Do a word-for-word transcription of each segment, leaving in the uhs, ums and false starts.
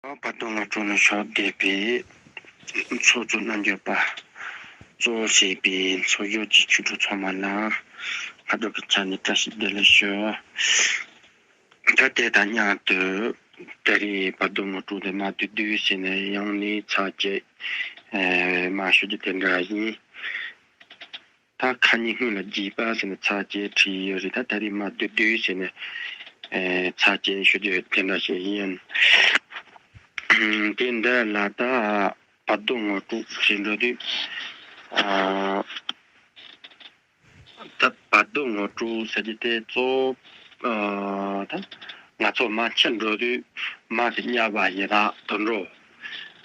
བར་དོ་ངོ་སྤྲོད་ནས་ཕྱོགས་བསྡད་པའི་ཚོགས་གཙོ་རྣམ་འགྱུར་པ་གཙོ་བྱས་པའི་ཚོགས་ཞུགས་ཀྱི་ཆོས་གྲོགས་ཚང་མ་ལ་ཁ་དྲོ་གི་ཆ་ནས་བཀྲ་ཤིས་བདེ་ལེགས་ཞུ། ད་དེ་དང་མཉམ་དུ་ད་རེས་བར་དོ་ངོ་སྤྲོད་དེ་མ་བསྡུས་བསྡུས་བྱས་ནས་ཡང་ནས་ཚར་གཅིག་ཨ་མ་ཞུ་རྒྱུ་དེ་འདྲ་ཡིན། ད་ཁ་ཉིན་སྔོན་ལ་རྒྱས་པ་ཟེར་ནས་ཚར་གཅིག་བྲིས་ཡོད་རེད། ད་ད་རེས་མ་བསྡུས་བསྡུས་བྱས་ནས་ཨེ་ཚར་གཅིག་ཞུ་རྒྱུ་དེ་འདྲ་ཞིག་ཡིན། དེ་འདྲ་ལ་ད་བར་དོ་ངོ་སྤྲོད་བྱེད་འགྲོ་དུས། ཨ་ད་བར་དོ་ངོ་སྤྲོད་ཟེར་རྒྱུ་དེ་གཙོ་བོ་ཨ་ད་ང་ཚོ་མ་འཆི་འགྲོ་དུས་མ་གི་དམྱལ་བ་ཡི་དྭགས་དུད་འགྲོ།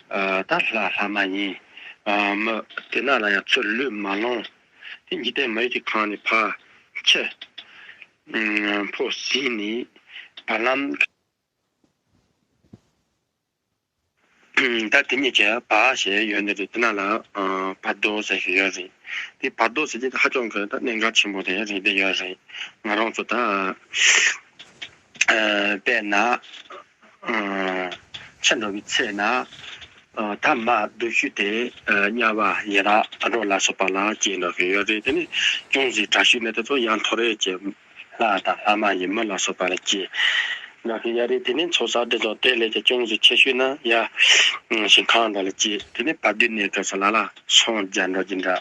ཨ་ད་ལྷ་ལྷ་མ་ཡིན། ཨ་མི་དེ་ན་ལ་ཡང་ཚུར་ལུས་མ་ལོང་། དེ་འཇིག་རྟེན་མི་ཡུལ་གྱི་ཁམས་ནས་ཕར་འཆི། ཨ་འཕོ་ཟིན་ནས་བར་ལམ། ད་དེ་གཉིས་ཀྱི་བར་ཞེས་ཡོད་ནི་རེད། དེ་ན་ལ་ཨ་བར་དོ་ཟེར་ཞིག་ཡོད་རེད། དེ་བར་དོ་ཟེར་གྱི་ཧ་ཅང་གི་ད་གནད་འགག་ཆེན་པོ་དེ་རེད་དེ་ཡོད་རེད། ང་རང་ཚོ་ད་ཨ་དཔེར་ན་ཨ་འཆི་འགྲོ་བའི་ཚེ་ན་ཨ་ད་མ་བསྡུས་ཤུལ་དེ་ཨ་དམྱལ་བ་ཡི་དྭགས་དུད་འགྲོ་ལ་སོགས་པ་ལ་སྐྱེ་འགྲོ་གི་ཡོད་རེད། དེ་ནི་ཅུང་ཟད་དྲག་ཤོས་ནི་དེ་ཚོ་ཡང་ཐོ་རེ་གྱི་ལྷ་དང་ལྷ་མ་ཡིན་མི་ལ་སོགས་པ་ལ་སྐྱེ་འགྲོ་གི་ཡོད་རེད། དེ་ནི་ཚོགས་བསགས་སྒྲིབ་སྦྱོང་དེ་ལས་ཀྱང་ཅུང་ཟད་ཆེ་ཤོས་ན་ཡ་ཞིང་ཁམས་འདྲ་ལ་སྐྱེ། དེ་ནི་བར་དོའི་གནས་སྐབས་སུ་ལ་ལ་སངས་རྒྱས་འགྲོ་རྒྱུ་འདྲ།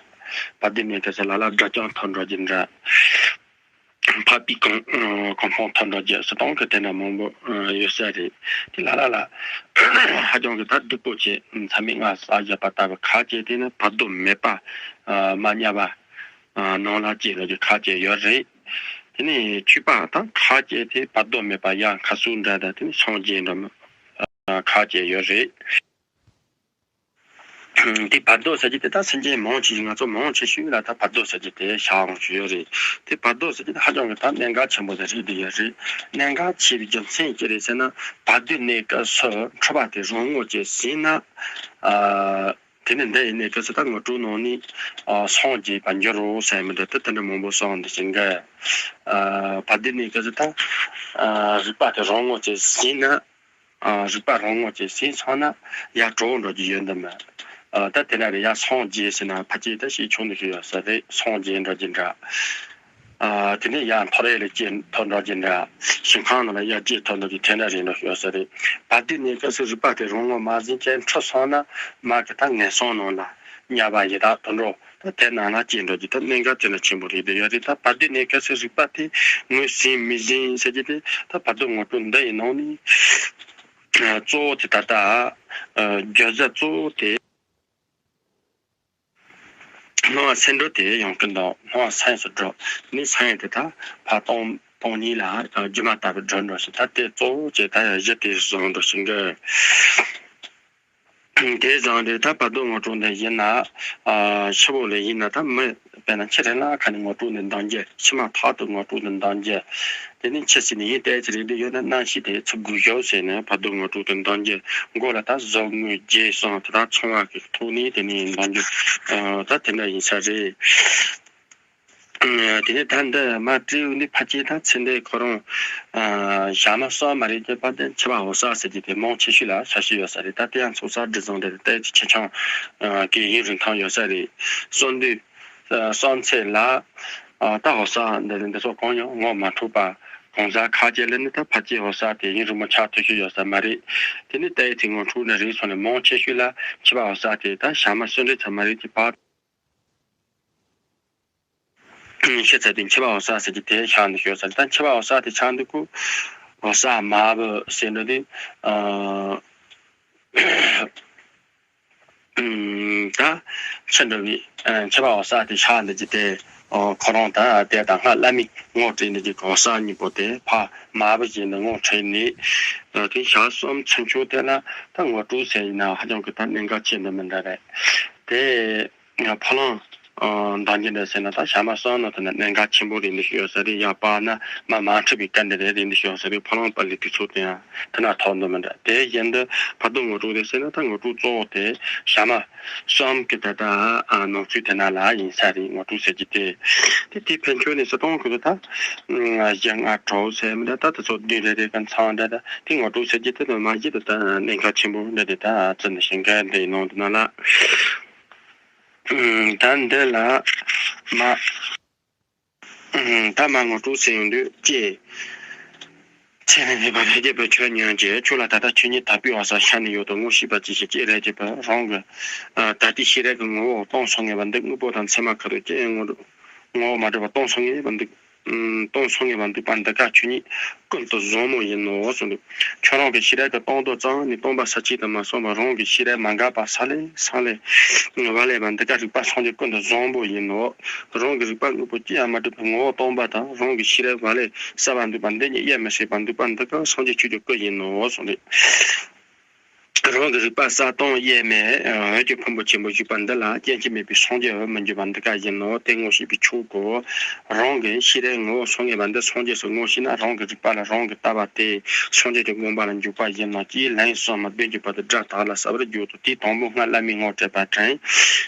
བར་དོའི་གནས་སྐབས་སུ་ལ་ལ་དགྲ་བཅོམ་ཐོབ་འགྲོ་རྒྱུ་འདྲ། འཕགས་པའི་གོ་གོ་འཕང་ཐོབ་འགྲོ་རྒྱུ་སུ་གཏོང་གི་དེ་འདྲ་མང་པོ་ཡོད་ས་རེད། དེ་ལ་ལ་ལ་ཧ་ཅང་གི་ད་སྡུག་པོ་བྱེད། མཚམས་མེད་ལྔ་བསགས་བཞག་པ་ལྟ་བུ་ཁ་བྱེད་དེ་ནི་བར་དོ་མེད་པ་མ་དམྱལ་བ་ནང་ལ་སྐྱེ་རོགས་ཀྱི་ཁ་ཆེ་ཡོད་རེད། དེ་ནས་ཆོས་པ་དང་ཁ་ཆེ་དེ་བར་དོ་མེད་པ་ཡང་ཁ་སུ་འདྲ་དང་དེ་ནས་སངས་རྒྱས་འགྲོ་མི་ཁ་ཆེ་ཡོད་རེད། དེ་བར་དོ་ཟེར་རྒྱུ་དེ་ད་སེམས་ཅན་མང་ཆེ་ང་ཚོ་མང་ཆེ་ཤོས་ལ་ད་བར་དོ་ཟེར་རྒྱུ་དེ་ཤ་འོང་ཞུ་ཡོད་རེད། དེ་བར་དོ་ཟེར་རྒྱུ་དེ་ཧ་ཅང་གི་ད་གནད་འགག་ཆེན་པོ་དེ་རེད་དེ་ཡོད་རེད། གནད་འགག་ཆེ་བའི་རྒྱུ་མཚན་ཅི་རེད་ཟེར་ན་བར་དོའི་གནས་སྐབས་སུ་འཁྲུལ་པ་དེ་རང་ངོས་ཀྱིས་ཟིན་ན། དེ་ནས་འདི་ཡིན་ནས་སྐབས་སུ་ད་ངོ་སྤྲོད་ནང་ནས་ཨ་སངས་རྒྱས་པར་འགྱུར་རོ་ཟེར་མི་འདུག་ད་དེ་འདྲ་མང་པོ་གསུངས་འདུག་ཅིང་ག་ཨ་བར་དོའི་གནས་སྐབས་སུ་ད་ཨ་རིག་པ་དེ་རང་ངོས་ཀྱིས་ཟིན་ན། ཨ་རིག་པ་རང་ངོས་ཀྱིས་ཟིན་སོང་ན་ཡར་གྲོལ་འགྲོ་རྒྱུ་ཡོད་འདུག་མ། ཨ་ད་དེ་འདྲ་རེད། ཡར་སངས་རྒྱས་ཟེར་ན་ཕལ་ཆེར་ད་ཤེས་ཆུང་ནས་ཤེས་ཡོད་ས་རེད། སངས་རྒྱས་འགྲོ་རྒྱུ་འདྲ། ཨ་དེ་ནས་ཡང་མཐོ་རིས་ལ་སྐྱེས་ཐོབ་འགྲོ་རྒྱུ་འདྲ། ཞིང་ཁམས་ནང་ལ་ཡར་སྐྱེས་ཐོབ་འགྲོ་རྒྱུ་དེ་འདྲ་རེད་འགྲོ་ཤོག་ས་རེད། བར་དོའི་གནས་སྐབས་སུ་རིག་པ་དེ་རང་ངོས་མ་ཟིན་ཅན་འཁྲུལ་སོང་ན་མ་གི་ད་ངན་སོང་ནང་ལ་དམྱལ་བ་ཡི་དྭགས་དུད་འགྲོ་ད་དེ་ནང་ལ་སྐྱེས་འགྲོ་རྒྱུ་ད་གནད་འགག་དེ་འདྲ་ཆེན་པོ་རེད་འདོད་ཡོད་རེད། ད་བར་དོའི་གནས་སྐབས་སུ་རིག་པ་དེ་ངོས་ཟིན་མི་ཟིན་ཟེར་རྒྱུ་དེ་ད་བར་དོ་ངོ་སྤྲོད་འདི་ཡི་ནང་ནས་གཙོ་བོ་དེ་ད་ལྟ་བརྗོད་བྱ་གཙོ་བོ་དེ། སྣང་བ་སེམས་འགྲོ་དེ་ཡོང་གི་འདུག་སྣང་བ་སེམས་སུ་འགྲོ་ནི་སེམས་དེ་དག་ཕར་སྟོང་སྟོང་ཉིད་ལ་སྒྱུ་མ་ལྟ་བུ་སྒྲོན་འགྲོ་ཞིང་ད་དེ་གཙོ་བོ་བྱས་ད་གཞི་དེ་བཟུང་འགྲོ་ཞིང་གི། དེ་བཟང་རེད། ད་བར་དོ་ངོ་སྤྲོད་འདི་ཡིན་ན་ཨ་ཕྱི་བོ་ལས་ཡིན་ན་ད་མི་དཔེར་ན་ཕྱི་རེ་ལ་ཁ་ནས་ངོ་སྤྲོད་ནས་འདང་རྒྱུ་ཕྱི་མ་ཐག་ཏུ་ངོ་སྤྲོད་ནས་འདང་རྒྱུ། དེ་ནས་ཕྱི་སྲིད་ནས་ཡིན་ཏེ་ཅི་རེད་འདི་ཡོད་ན་རྣམ་ཤེས་དེ་ཚུར་སྒུག་ཞོག་ཟེར་ནས་བར་དོ་ངོ་སྤྲོད་དུ་འདང་རྒྱུ། མགོ་ལ་ད་གཟུགས་དངོས་རྗེས་སོང་དེ་དག་ཚང་བ་གི་ཐོག་ནས་དེ་ནས་འདང་རྒྱུ་ད་དེ་འདྲ་ཡིན་ས་རེད། དེ་ནས་ད་འདི་མ་བྲིས་འདི་ཕལ་ཆེར་ད་ཚེ་འདི་ཁོ་རང་ཞག་མ་གསུམ་མ་རེད་ཀྱི་བར་དུ་འཆི་བ་འོ་ས་ཟེར་གྱི་དེ་མང་ཆེ་ཤོས་ལ་ས་ཤི་ཡོད་ས་རེད། ད་དེ་ཡང་ཚོགས་བསགས་སྒྲིབ་སྦྱོང་དེ་ལྟ་ཅི་ཆེ་ཆུང་གི་ཡིན་རིན་ཐང་ཡོད་ས་རེད། གསོན་དུས་གསོན་ཚེ་ལ་ཨ་ད་འོ་ས་འདི་འདི་ཚོ་གང་ཡང་ངོ་མ་འཕྲོད་པ་གང་ཟག་ཁ་ཅིག་ལ་ནི་ད་ཕལ་ཆེར་འོ་ས་དེ་ཡུན་རིང་པོ་ཆགས་ཐུབ་ཤེས་ཡོད་ས་མ་རེད། དེ་ནི་ལྟའི་ཚེ་ངོ་འཕྲོད་ནི་རིགས་སོགས་ནི་མང་ཆེ་ཤོས་ལ་འཆི་བ་འོ་ས་དེ་ད་ཞག་མ་གསུམ་རེ་ཙམ་མ་རེད་ཀྱི་བར་ཤེས་ཚར་དུས་འཆི་བ་འོ་ས་ཟེར་གྱི་དེ་ཤག་འདི་ཤོད་ས་རེད། ད་འཆི་བ་འོ་ས་དེ་ཆགས་འདུག་གོ་འོ་ས་མ་བུ་ཟེར་འདུག་དེ་ཨ། ད་ཕྱི་འགྲོ་བའི་འཆི་བ་འོ་ས་དེ་ཤག་འདི་ཀྱི་དེ་ཁོ་རང་ད་དེ་དང་སྔ་བླ་མའི་ངོ་སྤྲད་ནས་ཀྱི་འོ་ས་གཉིས་པོ་དེ་ཕ་མ་བུ་བཞིན་དུ་ངོ་འཕྲད་ནས་དེ་ཞག་གསུམ་ཚུན་ཆོད་དེ་ལ་ད་ངོ་སྤྲོད་ཟེར་ཡིན་ན་ཧ་ཅང་གི་ད་གནད་འགག་ཆེ་འདི་མི་འདྲ་རེད། དེ་ཕ་ལང་ འདང་རྒྱུ་འདྲ་ཟེར་ན། ད་ཞྭ་དམར་གསུམ་ནང་དུ་ན་གནད་འགག་ཆེན་པོ་རེད་འདི་ཞུ་ཡོད་ས་རེད། ཡར་སྤར་ན་མར་མ་འཁྲིད་པའི་སྐད་འདི་རེད་རེད་འདི་ཞུ་ཡོད་ས་རེད། ཕ་ལང་པ་ལི་དུས་ཚོད་དེ་ཡང་དེ་ན་ཐོག་འདུག་མི་འདྲ། དེ་བཞིན་དུ་ཕ་དུ་ངོ་སྤྲོད་དེ་ཟེར་ན། ད་ངོ་སྤྲོད་གཙོ་བོ་དེ་ཞྭ་དམར་གསུམ་གི་ད་ལྟ་ནང་ཚུལ་དེ་ན་ལ་ཡིན་ས་རེད། ངོ་སྤྲོད་ཟེར་གྱི་དེ་དེ་དེ་ཕན་ཆོད་ནས་སུ་གཏོང་དགོས་ད། བཞི་ལྔ་དྲུག་ཟེར་མི་འདྲ། ད་དེ་ཚོ་བདུན་རེ་རེ་གི་མཚམས་འདྲ། ད་དེ་ངོ་སྤྲོད་ཟེར་གྱི་དེ་དང་མ་གཞི་དེ་ད་གནད་འགག་ཆེན་པོ་འདྲ་དེ་ད་ཙི་ནས་ཤིང་ག་འདི་ནང་དུ་ན་ལ། ད་འདི་ལ་མ། ད་མ་ངོ་སྤྲོད་ཟེར་ཡོང་དུས་ཀྱེ། ཚེ་ནས་མེད་པ་ཕལ་སྐྱེས་པའི་ཆོས་ཉོན་ཅིག་ཁྱོད་ལ་ད་ལྟ་ཆོས་ཉིད་དག་པའི་འོད་གསལ་ཤར་ནས་ཡོད་དོ། ངོ་ཤེས་པ་ཅི་ཞིག་ཅེས་རེ་བྱེད་པ། རང་གི་ད་ལྟའི་ཤེས་རབ་ཀྱི་ངོ་བོ་སྟོང་སོང་ངེས་པ་འདི། དངོས་པོ་དང་མཚན་མ་ཁ་དོག་ཅན་ངོ་ངོ་བོ་མ་གྲུབ་པ་སྟོང་སོང་ངེས་པ་འདི། སྟོང་སོང་ངེས་པ་འདུག་པ་འདི་ཀ་ཆོས་ཉིད་ཀུན་ཏུ་བཟང་མོ་ཡིན་ནོ་གསུངས་འདུག་ཁྱོད་རང་གི་ཤེས་རབ་ཀྱི་སྟོང་ཐོག་ཙམ་ནི་སྟོང་པ་ས་གཅིག་ཏུ་མ་སོང་བར་རང་གི་ཤེས་རབ་མ་འགགས་པ་ས་ལས་སང་ལས་བ་ལས་པ་འདི་ཀ་རིག་པ་སངས་རྒྱས་ཀུན་ཏུ་བཟང་པོ་ཡིན་ནོ། རང་གི་རིག་པ་དངོས་པོ་ཅི་ཡང་མ་གྲུབ་པའི་ངོ་བོ་སྟོང་པ་དང་། རང་གི་ཤེས་རབ་བ་ལས་གསལ་བ་འདུག་པ་འདི་གཉིས་དབྱེར་མི་ཕྱེད་པ་འདུག་པ་འདི་ཀ་སངས་རྒྱས་ཆོས་ཀྱི་སྐུ་ཡིན་ནོ་གསུངས་འདུག་རང་གི་རིག་པ་གསལ་སྟོང་དབྱེར་མེད་འོད་ཀྱི་ཕུང་པོ་ཆེན་པོ་བཞུགས་པ་འདི་ལ་སྐྱེ་འཆི་མེད་པའི་སངས་རྒྱས་འོད་མི་འགྱུར་བ་འདི་ཀ་ཡིན་ནོ། དེ་ངོ་ཤེས་པའི་ཆོས་གོ། རང་གི་ཤེས་རབ་ངོ་བོ་སངས་རྒྱས་པ་འདི་སངས་རྒྱས་སུ་ངོ་ཤེས་ན། རང་གི་རིག་པ་ལ་རང་གིས་བལྟ་བ་དེ་སངས་རྒྱས་ཀྱི་དགོངས་པ་ལ་འཇུག་པ་ཡིན་ནོ། ཅེས་ལན་གསུམ་མ་བདུན་གྱི་བར་དུ་སྒྲ་དག་ལ་གསལ་བར་བརྗོད་དོ། དེའི་དང་པོ་སྔར་བླ་མའི་ངོ་སྤྲད་པ་དྲན།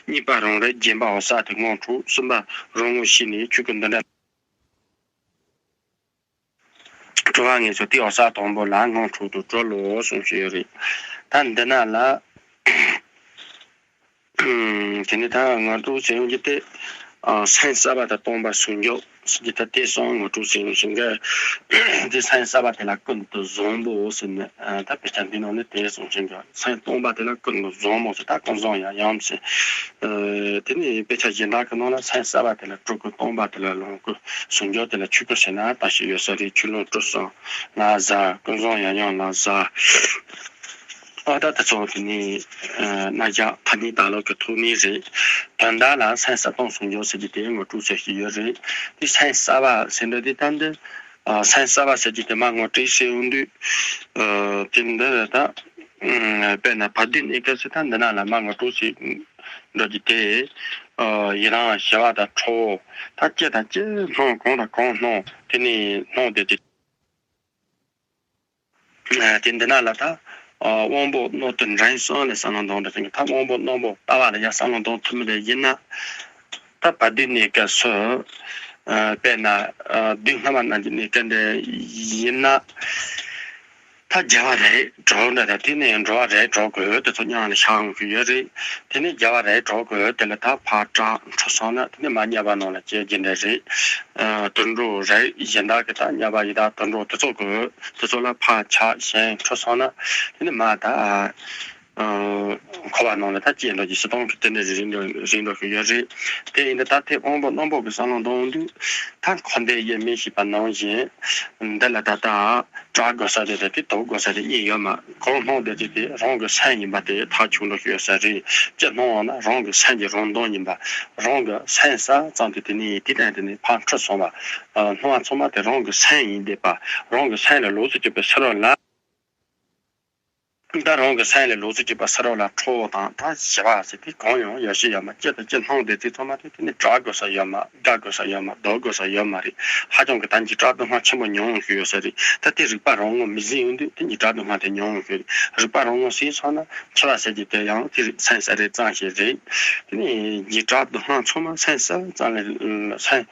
གཉིས་པ་རང་རིག་རྗེན་པ་འོད་གསལ་དེ་ངང་འཕྲོག་གསུམ་པ་རང་ངོ་ཤེས་ནས་ཆོས་ཀྱི་འདི་འདྲ། སྤྲོ་བ་ངེས་སོ་དེ་འོད་གསལ་དང་པོ་ལ་ངང་འཕྲོག་ཏུ་གྲོལ་ལོ་གསུངས་ཞུས་ཡོད་རེད། ད་འདི་ན་ལ། དེ་ནི་ད་ངོ་སྤྲོད་ཟེར་ཡོང་གི་དེ། སེམས་གསར་པ་དང་སྟོང་པ་ཟུང་འཇུག་ཟེར་གྱི་ད་དེ་གསུམ་ངོ་སྤྲོད་ཟེར་ཡོང་ཞིང་གི། དེ་སེམས་གསར་པ་དེ་ལ་ཀུན་ཏུ་བཟང་པོ་ཟེར་ནས་ད་དཔེ་ཆ་འདི་ནང་ནས་དེ་གསུངས་ཞིང་གི། སེམས་སྟོང་པ་དེ་ལ་ཀུན་ཏུ་བཟང་མོ་ཟེར། ད་ཀུན་བཟང་ཡང་ཡང་ཟེར། དེ་ནི་དཔེ་ཆ་གཞན་དག་གི་ནང་ལ་སེམས་གསར་པ་དེ་ལ་སྤྲུལ་སྐུ། སྟོང་པ་དེ་ལ་ལོངས་སྐུ། ཟུང་འཇུག་དེ་ལ་ཆོས་སྐུ་ཟེར་ན་ད་ཞིག་ཡོད་ས་རེད། ཆོས་ལོངས་སྤྲུལ་གསུམ་ལ་ཟེར། ཀུན་བཟང་ཡང་ཡང་ལ་ཟེར། ཨ་ད་ད་ཚོ་དེ་ནི་རྣམ་གཞག་ཐ་སྙད་དག་ལོག་གི་ཐོག་ནས་རེད། དོན་དག་ལ་སེམས་གསར་སྟོང་ཟུང་འཇུག་ཟེར་གྱི་དེ་ངོ་སྤྲོད་ཟེར་གྱི་ཡོད་རེད། དེ་སེམས་གསར་པ་ཟེར་འདོད་དེ་ད་འདི། སེམས་གསར་པ་ཟེར་གྱི་དེ་མ་ངོ་སྤྲོད་ཟེར་ཡོང་དུས། དེ་འདི་རེད་ད། དཔེར་ན་བར་དོའི་གནས་སྐབས་སུ་ད་འདི་ན་ལ་མ་ངོ་སྤྲོད་ཟེར་འགྲོ་གི་དེ། ཡི་རང་ཞི་བ་དང་ཁྲོ་བོ། ད་ཅི་དང་ཅི་སྣང་གང་དང་གང་སྣང་དེ་ནི་སྣང་དེ་དེ། དེ་འདི་ན་ལ་ད། དབང་པོ་རྣོ་རྟུལ་འགྲན་གསུམ་ལས་བསམ་བློ་འདོན་འདྲ་ཞིག་ད་དབང་པོ་རྣོན་པོ་ལྟ་བ་ལ་ཡང་བསམ་བློ་འདོན་ཐུབ་མི་འདྲ་ཡིན་ན། ད་བར་དོའི་གནས་སྐབས་སུ། དཔེར་ན། སྡུག་བསྔལ་བ་རྣམས་ཀྱི་གནས་སྐབས་འདི་ཡིན་ན། ད་རྒྱལ་བ་རེད་གྲོགས་འདྲ་དང་དེ་ནས་འགྲོ་བ་རེད་གྲོགས་དགོས་དེ་ཚོ་མཉམ་ལ་ཤར་འོང་གི་ཡོད་རེད། དེ་ནས་རྒྱལ་བ་རེད་གྲོགས་དགོས་དེ་ལ་ད་ཕར་སྐྲག་འཁྲུལ་སོང་ན་དེ་ནས་མ་དམྱལ་བ་ནང་ལ་སྐྱེ་རྒྱུ་འདྲ་རེད། དུད་འགྲོ་རེད་གཞན་དག་གི་ད་དམྱལ་བ་ཡི་དྭགས་དུད་འགྲོ་དེ་ཚོ་དགོས་དེ་ཚོ་ལ་ཕར་ཆགས་ཞེན་འཁྲུལ་སོང་ན་དེ་ནས་མ་ད། འཁོར་བ་ནང་ལ་ད་སྐྱེ་འགྲོ་གི་སྲིད་དོན་གྱི་དེ་འདྲ་རིགས་འདྲ་རིགས་འདྲ་ཞིག་ཡོད་རེད། དེ་ཡིན་དུས་ད་དེ་དབང་པོ་རྣོན་པོ་གི་བསམ་བློ་གཏོང་དུས་ད་འཁོར་འདས་དབྱེར་མེད་ཞེས་པ་ནང་བཞིན་འདི་ལ་ད་ལྟ་སྐྲག་དགོས་ས་དེ་དང་དེ་དོགས་དགོས་ས་དེ་གཉིས་ཡོད་མ། གང་སྣང་བསྡད་ཀྱི་དེ་རང་གི་སེམས་ཡིན་པ་དེ་ཐག་ཆོད་འགྲོ་ཞིག་ཡོད་ས་རེད། ཅི་སྣང་བ་ན་རང་གི་སེམས་ཀྱི་རང་དོན་ཡིན་པ། རང་གི་སེམས་གསལ་ཙམ་དུ་དེ་ནས་དེ་དང་དེ་ནས་ཕར་འཁྲུལ་སོང་བ། སྣང་བ་ཚང་མ་དེ་རང་གི་སེམས་ཡིན་བསྡད་པ། རང་གི་སེམས་ལ་ལོག་ཙམ་གྱུར་པའི་ཕྱིར་རོ་ལ། ད་རང་གི་སེམས་ལ་ལོག་ཙམ་གྱུར་པ་ཕྱིར་རོ་ལ་ཁྲོ་བོ་དང་ད་ཞི་བ་ཟེར་དེ་གང་ཡང་ཡོད་ཤེས་ཡོད་མ། ཅི་དང་ཅི་སྣང་བསྡད་དེ་ཚང་མ་དེ་དེ་ནི་སྐྲག་དགོས་ས་ཡོད་མ། དགའ་དགོས་ས་ཡོད་མ། སྡུག་དགོས་ས་ཡོད་མ་རེད། ཧ་ཅང་གི་ད་འཇིགས་སྐྲག་སྡུག་བསྔལ་ཆེན་པོ་མྱོང་ཡོང་ཞིག་ཡོད་ས་རེད། ད་དེ་རིག་པ་རང་ངོ་མི་ཟིན་ཡོང་དུས་དེ་འཇིགས་སྐྲག་སྡུག་བསྔལ་དེ་མྱོང་ཡོང་ཞིག་རེད། རིག་པ་རང་ངོ་ཟིན་སོང་ན་འཆི་བ་ཟེར་གྱི་དེ་ཡང་དེ་རིག་སེམས་གསལ་རེ་ཙམ་ཞིག་རེད། དེ་ནི་འཇིགས་སྐྲག་སྡུག་བསྔལ་ཚང་མ་སེམས་གསལ་ཙམ་ལས་སེམས།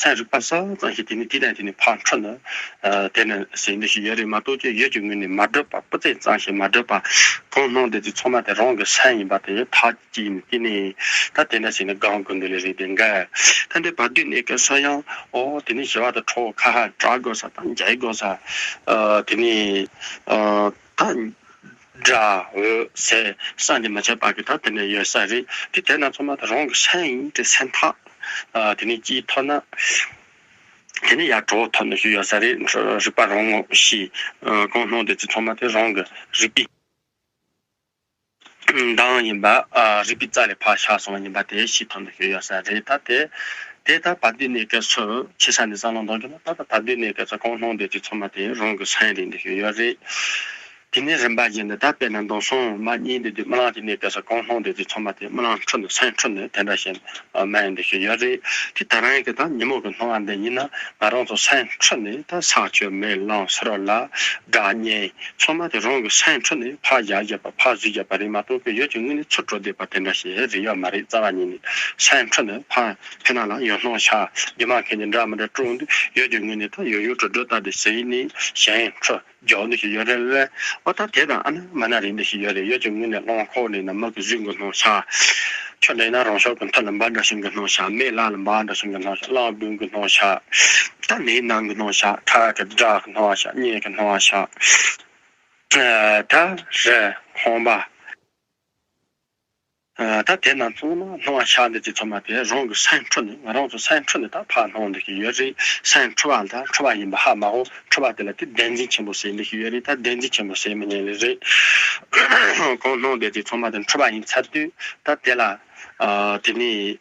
སེམས་རིག་པ་གསལ་ཙམ་ཞིག་དེ་ནི་དེ་དང་དེ་ནི་ཕར་འཁྲུལ་ནས། དེ་ནི་ཟིན་འདི་ཞིག་ཡོད་རེད་མ་གཏོགས་ཀྱི་ཡོད་ཀྱི་ངོས་ནས་མ་གྲུབ་པ་སྤུ་རྩེ་ཙམ་ཞིག་མ་གྲུབ་པ། གང་སྣང་བསྡད་དེ་ཚང་མ་དེ་རང་གི་སེམས་ཡིན་པ་དེ་ཐག་གཅིག་ནས་དེ་ནི་ད་དེ་འདྲ་ཟིན་ནས་གང་དགོས་འདི་ལས་རེད་དེ་འགའ། ད་འདི་བར་དོའི་གནས་སྐབས་སུ་ཡང་ཨོ་དེ་ནི་ཞི་བ་དང་ཁྲོ་བོ་ཁ་ཧ་སྐྲག་དགོས་ས་དང་འཇའི་དགོས་ས། དེ་ནི་ད། སྒྲ་འོད་ཟེར་བསམ་གྱིས་མི་ཁྱབ་པ་གི་ད་དེ་འདྲ་ཡོད་ས་རེད། དེ་དེ་རྣམས་ཚང་མ་ད་རང་གི་སེམས་ཡིན་དེ་སེམས་ཐག་དེ་ནས་ཅིག་ཐོབ་ན། དེ་ནས་ཡར་གྲོལ་ཐུབ་ནི་ཞིག་ཡོད་ས་རེད། རིག་པ་རང་ངོ་ཤེས། གང་སྣང་བསྡད་དེ་ཚང་མ་དེ་རང་གི་རིག་པའི་གདངས་ཡིན་པ། རིག་པའི་རྩ་ལས་ཕར་ཤར་སོང་བ་ཡིན་པ་དེ་ཤེས་ཐུབ་ནི་ཞིག་ཡོད་ས་རེད། ད་དེ་དེ་ད་བར་དོའི་གནས་སྐབས་སུ་ཆེ་ས་ནས་བསམ་བློ་གཏོང་རྒྱུ་ན་ད་ད་བར་དོའི་གནས་སྐབས་སུ་གང་སྣང་བསྡད་དེ་ཚང་མ་དེ་རང་གི་སེམས་རེད་འདི་ཞིག་ཡོད་རེད། དེ་ནས་རིམ་པ་བཞིན་དུ་ད་དཔེར་ན་མདོ་སོང་མ་གཉིས་འདི་དུས་རྨི་ལམ་གྱི་གནས་སྐབས་སུ་གང་སྣང་དེ་དུས་ཚང་མ་དེ་རྨི་ལམ་འཁྲུལ་ནས་སེམས་འཁྲུལ་ནས་དེ་འདྲ་བཞིན་མ་ཡིན་འདི་ཞིག་ཡོད་རེད། དེ་ད་རང་གི་ད་ཉིན་མོ་གི་སྣང་བ་འདི་ཡིན་ན་ང་རང་ཚོ་སེམས་འཁྲུལ་ནས་ད་ས་ཆུ་མེ་རླུང་ཟེར་བ་ལ་སྒྲ་བརྙན་ཚང་མ་དེ་རང་གི་སེམས་འཁྲུལ་ནས་ཕར་བཞག་བཞག་པ་ཕར་བཟོས་བཞག་པ་རེད་མ་གཏོགས་ཀྱི་ཡུལ་གྱི་ངོས་ནས་ཚུར་འགྲོ་བསྡད་པ་དེ་འདྲ་ཞིག་རེད་ཡོད་མ་རེད། རྩ་བ་ཉིད་ནས་སེམས་འཁྲུལ་ནས་ཕར་ཕྱི་ནང་ལ་ཡང་སྣང་ཤར་རྒྱུ་མ་མཁན་གྱི་འདྲ་མི་འདྲ་སྤྲོ་འདུག་ཡུལ་གྱི་ངོས་ནས་ད་ཡོད་ཡོད་དུ་འགྲོ་ལྟ་དེ་ཟེར་ནས་གཞན་འཁྲུལ། རྒྱག་འདི་ཞིག་ཡོད་རེད་ལ། ཨོ་ད་དེ་དང་ཨ་ན་མ་ན་རེད་འདི་ཞིག་ཡོད་རེད། ཡོད་ཀྱི་ངོས་ནས་རླངས་འཁོར་ནས་ན་མི་གི་གཟུགས་ཀྱི་སྣང་ཤར། ཁྱོད་ལས་ན་རང་ཤག་གི་མཐའ་ལ་འབའ་འདྲ་ཞིག་གི་སྣང་ཤར། མེ་ལ་ལ་འབའ་འདྲ་ཞིག་གི་སྣང་ཤར། རླངས་སྦུག་གི་སྣང་ཤར། ད་ནས་ནང་གི་སྣང་ཤར། ཁྲ་གི་སྒྲ་གི་སྣང་ཤར། གཉིད་ཀྱི་སྣང་ཤར། ད་རེ་ཁོང་པ། ད་དེ་རྣམས་ཚང་མ་སྣང་བ་ཤར་འདི་ཚོ་ཚང་མ་དེ་རང་གི་སེམས་འཁྲུལ་ནས་ང་རང་ཚོ་སེམས་འཁྲུལ་ནས་ད་ཕར་སྣང་འདི་ཞིག་ཡོད་རེད། སེམས་འཁྲུལ་བ་ལ་ད་འཁྲུལ་བ་ཡིན་པ་ཧ་མ་གོ། འཁྲུལ་བ་དེ་ལ་དེ་བདེན་འཛིན་ཆེན་པོ་ཟེར་འདི་ཞིག་ཡོད་རེད། ད་བདེན་འཛིན་ཆེན་པོ་ཟེར་མི་ཉན་ལེ་རེད། གང་སྣང་འདི་ཚོ་ཚང་མ་དེ་འཁྲུལ་བ་ཡིན་ཚར་དུས་ད་དེ་ལ་དེ་ནས་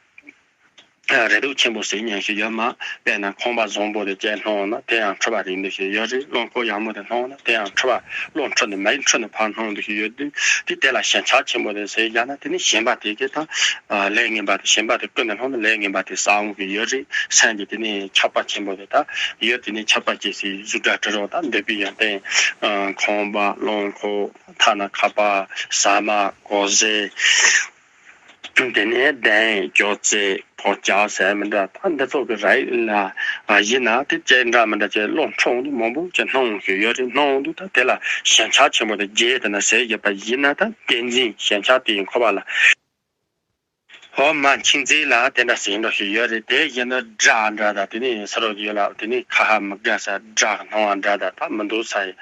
རེ་དོགས་ཆེན་པོ་ཟེར་མཁན་ཞིག་ཡོད་མ། དཔེར་ན་ཁང་པ་བཟང་པོ་དེ་ཅན་སྣང་ན་དེ་ཡང་འཁྲུལ་བ་རེད་འདི་ཞིག་ཡོད་རེད། རླངས་འཁོར་ཡག་མོ་དེ་སྣང་ན་དེ་ཡང་འཁྲུལ་བ། བློ་འཁྲུལ་ནས་མ་ཡིན་འཁྲུལ་ནས་ཕར་སྣང་འདི་ཞིག་ཡོད་དུས་དེ་དེ་ལ་ཞེན་ཆགས་ཆེན་པོ་དེ་ཟེར་བཞག་ན་དེ་ནི་ཞེན་པ་དེ་གས་ད་ལས་ངན་པ་དེ་ཞེན་པ་དེ་ཀུན་ནས་སྣང་ན་ལས་ངན་པ་དེ་བསགས་འོང་གི་ཡོད་རེད། སེམས་ཀྱི་དེ་ནི་ཆགས་པ་ཆེན་པོ་དེ་ད་ཡོད། དེ་ནི་ཆགས་པ་སྐྱེ་སའི་གཟུགས་སྒྲ་དྲི་རོ་ད་འདོད་པའི་ཡོན་ཏན་ཁང་པ་རླངས་འཁོར་ཐ་ན་ཁ་པར་ཟ་མ་གོ་ཟས། དེ་ནས་གདན་སྐྱོག་རྩེ་ཕོ་སྐྱ་ཟེར་མི་འདྲ་ད་འདི་ཚོ་གི་ར་ཡིན་ན་དེ་ཅན་འདྲ་མི་འདྲ་ཅན་བློ་འཁྲུག་འདུག་མང་པོ་ཅན་སྣང་ཞིག་ཡོད་རེད། སྣང་འདུག་ད་དེ་ལ་ཞེན་ཆགས་ཆེན་པོ་དེ་རྒྱས་དེ་ན་ཟེར་ཡོད་པ་ཡིན་ན་ད་བདེན་འཛིན་ཞེན་ཆགས་དེ་ཡིན་ཁོ་བ་ལ་ཧོ་མ་མཁྱེན་རྩིས་ལ་དེ་འདྲ་ཟེར་འདྲ་ཞིག་ཡོད་རེད། དེ་ཡིན་ན་སྒྲ་འདྲ་ད་དེ་ནས་ས་རོ་ཡོད་ལ་དེ་ནས་ཁ་ཧ་མི་དགའ་ས་སྒྲ་སྣང་བ་འདྲ་ད་ད་མི་འདུག་ས་ཡི་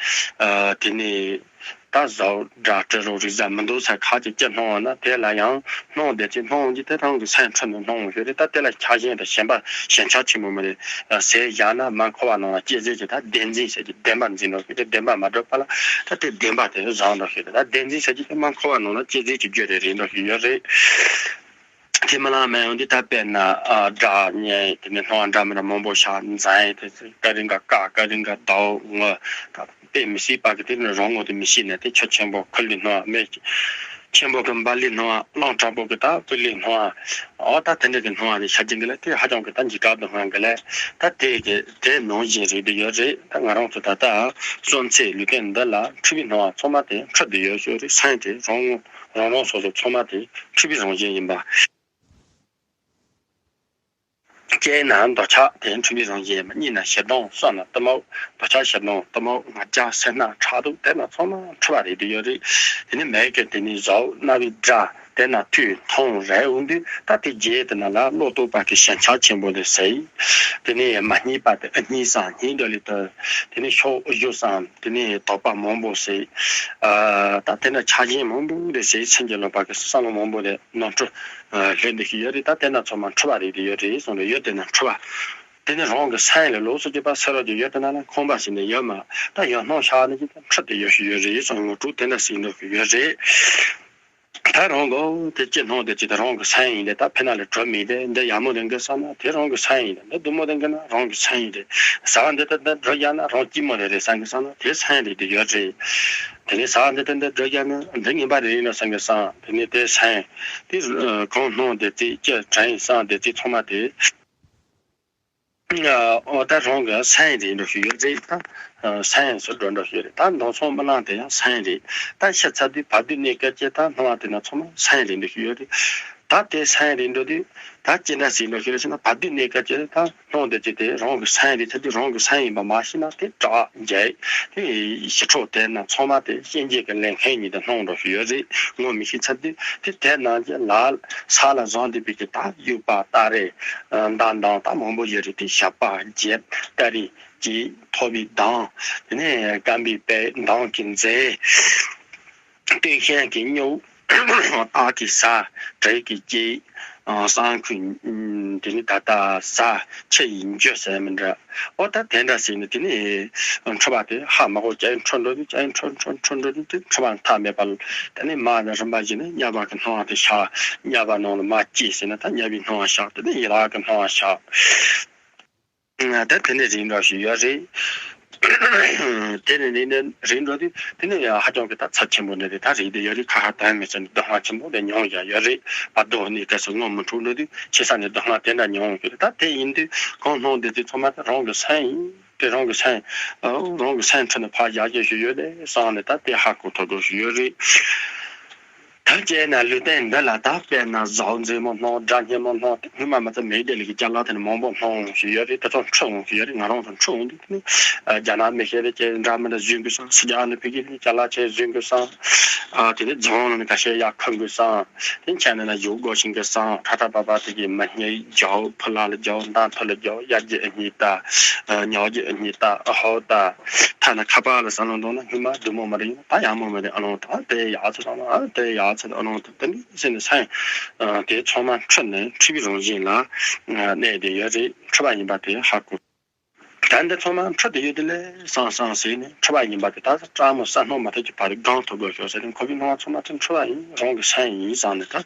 དེ་ནས། ད་བཟའ་སྒྲ་དྲི་རོ་རེག་བྱ་མི་འདུག་ས་ཁ་ཅིག་ཅི་སྣང་བ་ན་དེ་ལ་ཡང་སྣང་བདེ་ཅིག་སྣང་གི་དེ་རང་གི་སེམས་འཁྲུལ་ནས་སྣང་བ་ཞིག་རེད། ད་དེ་ལ་ཆགས་ཞེན་དང་ཞེན་པ་ཞེན་ཆགས་ཆེན་པོ་མ་རེད་ཟེར་བཞག་ན་མ་འཁོར་བ་ནང་ལ་སྐྱེ་ཟེར་གྱི་ད་བདེན་འཛིན་ཟེར་གྱི་བདེན་པ་འཛིན་འགྲོ་གི་དེ་བདེན་པ་མ་གྲུབ་པ་ལ་ད་དེ་བདེན་པ་དེ་བཟང་འགྲོ་ཞིག་རེད། ད་བདེན་འཛིན་ཟེར་གྱི་དེ་མ་འཁོར་བ་ནང་ལ་སྐྱེ་ཟེར་གྱི་རྒྱུ་རེད་རེད་འགྲོ་ཞིག་ཡོད་རེད། དེ་མི་ལང་མེད་ཡོང་དུས་ད་དཔེར་ན་སྒྲ་སྙན་དེ་ནས་སྣང་བ་འདྲ་མི་འདྲ་མང་པོ་ཤར་འཛིན་དེ་ཚོ་ཀ་རིང་ག་ཀ་ཀ་རིང་ག་ཟླ་བོ་ངོ་ད་དཔེ་མི་སྲིད་པ་གི་དེ་ནི་རང་ངོ་དེ་མི་ཤེས་ནས་དེ་ཆུ་ཆེན་པོ་ཁུ་ལི་སྣང་བ་མེ་ཆེན་པོ་གི་འབའ་ལི་སྣང་བ་གླང་དྲག་པོ་གི་ད་སྤུ་ལི་སྣང་བ་ཨོ་ད་དེ་འདྲ་གི་སྣང་བ་དེ་ཤར་གྱིན་གི་ལ་དེ་ཧ་ཅང་གི་ད་འཇིགས་སྐྲག་དུ་སྣང་གི་ལ་ད་དེ་གི་དེ་ནང་བཞིན་རེད་དེ་ཡོད་རེད། ད་ང་རང་ཚོ་ད་ལྟ་བསམ་ཚེ་ལུས་རྟེན་འདི་ལ་འཁྲུལ་པའི་སྣང་བ་ཚང་མ་དེ་འཁྲུལ་དུ་ཡོད་ཤོས་རེད། སེམས་དེ་རང་ངོ་རང་རང་སོ་སོ་ཚང་མ་དེ་འཁྲུལ་པའི་རང་བཞིན་ཡིན་པ། སྐྱེས་ན་འདོད་ཆགས་དེ་འཁྲུལ་པའི་རང་བཞིན་ཡིན་པ། གཉིད་ན་ཞེ་སྡང་བསམ་ན་གཏི་མུག་འདོད་ཆགས་ཞེ་སྡང་གཏི་མུག་ང་རྒྱལ་སེར་སྣ་ཕྲག་དོག་དེ་ན་ཚང་མ་འཁྲུལ་པ་རེད་དུ་ཡོད་རེད། དེ་ནི་མེད་ཀྱི་དེ་ནི་བཟའ་རྣ་བའི་སྒྲ་དེ་ན་ཐོས་མཐོང་རེག་འོང་དུས་ད་དེ་རྗེས་དེ་ན་ལ་བློ་རྟོག་པ་གི་ཞེན་ཆགས་ཆེན་པོ་དེ་ཟེར། དེ་ནི་མ་རྙེད་པ་དེ་རྙེད་སང་རྙེད་འདོད་ལས་དོན་དེ་ནི་ཤོག་བཞུ་སང་དེ་ནི་དོགས་པ་མང་པོ་ཟེར། ཨ་ད་དེ་འདྲ་ཆགས་ཞེན་མང་པོ་རེད་ཟེར། སེམས་ཀྱི་ལོག་པ་གི་བསམ་བློ་མང་པོ་རེད། ནོར་འཁྲུལ་ལྷོད་འདི་ཞིག་ཡོད་རེད། ད་དེ་འདྲ་ཚང་མ་འཁྲུལ་པ་རེད་དེ་ཡོད་རེད་གསུངས་རེད། ཡོད་དེ་ན་འཁྲུལ་པ་དེ་ནི་རང་གི་སེམས་ལ་ལོགས་སུ་གྱུར་པ་ས་རོ་གྱི་ཡོད་དེ་ན་ལ་ཁོང་པ་ཞིག་ནི་ཡོད་མ་ད་ཡང་སྣང་ཤར་ནི་གྱི་འཁྲུལ་དེ་ཡོད་ཞིག་ཡོད་རེད་གསུངས། ངོ་སྤྲོད་དེ་འདྲ་ཞིག་འདི་ཞིག་ཡོད་རེད། ད་རང་གི་དེ་ཅི་སྣང་དེ་ཅི་དེ་རང་གི་སེམས་ཡིན་ཏེ། ད་ཕི་ན་ལས་གྲོལ་མི་དེ་འདི་ཡག་མོ་རེད་འགི་བསམ་ན་དེ་རང་གི་སེམས་ཡིན་ཏེ། འདི་སྡུག་མོ་རེད་འགི་ན་རང་གི་སེམས་ཡིན་ཏེ། ཟ་བ་འདི་ལྟར་འདི་འགྲོ་རྒྱག་ན་རང་སྐྱིད་མོ་རེད་རེད་བསམ་གི་བསམ་ན་དེ་སེམས་རེད་དེ་ཡོད་རེད། དེ་ནས་ཟ་བ་འདི་ལྟར་འདི་འགྲོ་རྒྱག་ན་འདི་ངན་པ་རེད་ཡིན་ན་བསམ་གི་བསམ་དེ་ནས་དེ་སེམས་དེ་གང་སྣང་དེ་དེ་ཅི་དྲན་བསམ་དེ་དེ་ཚང་མ་དེ། ཨོ་ད་རང་གི་སེམས་རེད་འགྲོ་ཞིག་ཡོད་རེད། ད་སེམས་སུ་འགྲོ་འགྲོ་ཞིག་ཡོད་རེད། ད་མདོ་ཚོགས་རྨི་ལམ་དེ་ཡང་སེམས་རེད། ད་ཤི་ཚར་དུས་བར་དོའི་གནས་སྐབས་ཀྱི་ད་སྣང་བ་དེ་ན་ཚང་མ་སེམས་རེད་འགྲོ་ཞིག་ཡོད་རེད། ད་དེ་སེམས་རེད་འགྲོ་དུས་ད་ཅི་འདྲ་ཞིག་འགྲོ་ཞིག་རེད་ཟེར་ན་བར་དོའི་གནས་སྐབས་ཀྱི་ད་སྣང་དེ་ཅི་དེ་རང་གི་སེམས་རེད་ཚར་དུས་རང་གི་སེམས་ཡིན་པ་མ་ཤེས་ན་དེ་སྐྲག་འཇལ་དེ་ཞི་ཁྲོ་དེ་ན་ཚང་མ་དེ་སྐྱེ་འཇིག་གི་ལས་མཁན་ཉིད་དུ་སྣང་འགྲོ་ཞིག་ཡོད་རེད། ངོ་མི་ཤེས་ཚར་དུས་དེ་དེ་ནང་གི་ལ་ས་ལ་བཟུང་བསྡད་པའི་གི་ད་དབྱུག་པ་སྟ་རེ། མདའ་མདངས་ད་མང་པོ་ཡོད་རེད། དེ་ཞགས་པ་བརྒྱད་སྟ་རེ་གཅིག་ཐོ་བའི་མདངས། དེ་ནས་རྐང་པའི་པད་མདངས་ཀྱི་མཛེས། སྟོད་ཤན་གྱི་སྨྱུག་སྟག་གི་ཟ། དྲེལ་གྱི་སྐྱེས། བསང་ཁུང་། དེ་ནས་ད་ལྟ་ཟ། ཆུ་ཡི་འཇུ་ཟེར་མི་འདྲ། ཨོ་ད་དེ་འདྲ་ཟེར་ནས་དེ་ནས་འཁྲུལ་པ་དེ་ཧ་མ་གོ་ཅན་འཁྲུལ་འགྲོ་དུས་ཅན་འཁྲུལ་འཁྲུལ་འཁྲུལ་འགྲོ་དུས་དེ་འཁྲུལ་པ་མཐའ་མེད་པ། དེ་ནས་མ་ནི་རིམ་པ་བཞིན་དུ་དམྱལ་བ་གི་སྣང་བ་དེ་ཤར། དམྱལ་བ་ནང་ལ་མ་སྐྱེས་ཟེར་ན་ད་དམྱལ་བའི་སྣང་བ་ཤར། དེ་ནས་ཡི་ལ་གི་སྣང་བ་ཤར། ད་དེ་ནས་རིགས་འདྲ་ཞིག་ཡོད་རེད། དེ་ནས་ནི་ནི་རིང་འགྲོ་དུས་དེ་ནས་ཡང་ཧ་ཅང་གི་ད་ཚབས་ཆེན་པོ་འདྲ་དེ་ད་རིག་དེ་ཡོད་རེད། ཁ་ཧ་དོན་མེད་ས་ནས་སྡུག་བསྔལ་ཆེན་པོ་དེ་མྱོང་ཡ་ཡོད་རེད། བར་དོ་ནས་གལ་སྲིད་ངོ་མི་འཕྲོད་འགྲོ་དུས་ཆེ་ས་ནས་སྡུག་བསྔལ་དེ་འདྲ་མྱོང་ཡོད་རེད། ད་དེ་ཡིན་དུས་གང་སྣང་དེ་དུས་ཚང་མ་ད་རང་གི་སེམས་ཡིན། དེ་རང་གི་སེམས་ཨ་རང་གི་སེམས་ཁྲོད་ནས་ཕར་བཞག་རྒྱུ་ཞིག་ཡོད་རེད་བསམ་ནས་ད་དེ་ཧ་གོ་ཐུབ་དགོས་ཞིག་ཡོད་རེད། ད་བྱས་ན་ལུས་རྟེན་འདི་ལ་ད་དཔེར་ན་ཟའོ་མཛེས་མོ་སྣང་། སྒྲ་སྙན་མོ་སྣང་། དེ་སྔོན་མ་མ་ཚད་མེད་དེ་ལས་ཀྱི་ཅ་ལག་དེ་ནི་མང་པོ་སྣང་ཞིག་ཡོད་རེད། དེ་ཚོ་འཁྲུལ་འོང་ཞིག་ཡོད་རེད། ང་རང་ཚོ་འཁྲུལ་འོང་དུས་དེ་ནི་རྒྱ་ནག་མི་ཤེས་རེད་ཀྱི་འདྲ་མི་འདྲ་བཟོས་དགོས་སམ། སི་ཇ་ནི་ཕི་གི་ཅ་ལག་ཆེ་བཟོས་དགོས་སམ། དེ་ནི་རྫོང་ནང་ནས་ཁ་ཤས་ཡར་འཁུར་དགོས་སམ། དེ་ཁྱེད་ནི་ན་ཡོད་དགོས་ཤིང་གི་སམ། ཁྲ་ཁྲ་པ་པ་དེ་གི་མི་སྙིང་རྒྱའོ། ཕུ་ལ་ལ་རྒྱའོ། མདའ་མཐུ་ལ་རྒྱའོ། གཡག་གི་ཨ་མྱེས་ད། ཉོག་གི་ཨ་མྱེས་ད། ཨ་ཧོ་ད། ཐ་ན་ཁ་པར་ལ་བསམ་བློ་གཏོང་ན་སྔོན་མ་བདེ་མོ་མ་རེད། ད་ཡག་མོ་མ་རེད། ཨ་ལོང་ད་དེ་ཡག་ཚོད་དང་ཨ་དེ་ཡག་ཚོད། ཨ་ལོང་ད་དེ་འདྲ་ཟེར་ནས་སེམས་དེ་ཚང་མ་འཁྲུལ་ནས་འཁྲུལ་པའི་རང་བཞིན་ལ་གནས་བསྡད་ཡོད་རེད། འཁྲུལ་པ་ཡིན་པ་དེ་ཧ་གོ། ད་འདི་ཚང་མ་འཁྲུལ་བསྡད་ཡོད་དེ་ལས་སང་སང་ཟེར་ནས་འཁྲུལ་པ་ཡིན་པ་དེ་ད་སྐྲག་མོ་ས་སྣང་མ་ཐག་གི་བར་དུ་སྒང་ཐུབ་དགོས་ཤོག་ཟེར་ནས་ཁོ་བོའི་སྣང་བ་ཚང་མ་དེ་འཁྲུལ་པ་ཡིན། རང་གི་སེམས་ཡིན་བསམ་ནས་ད་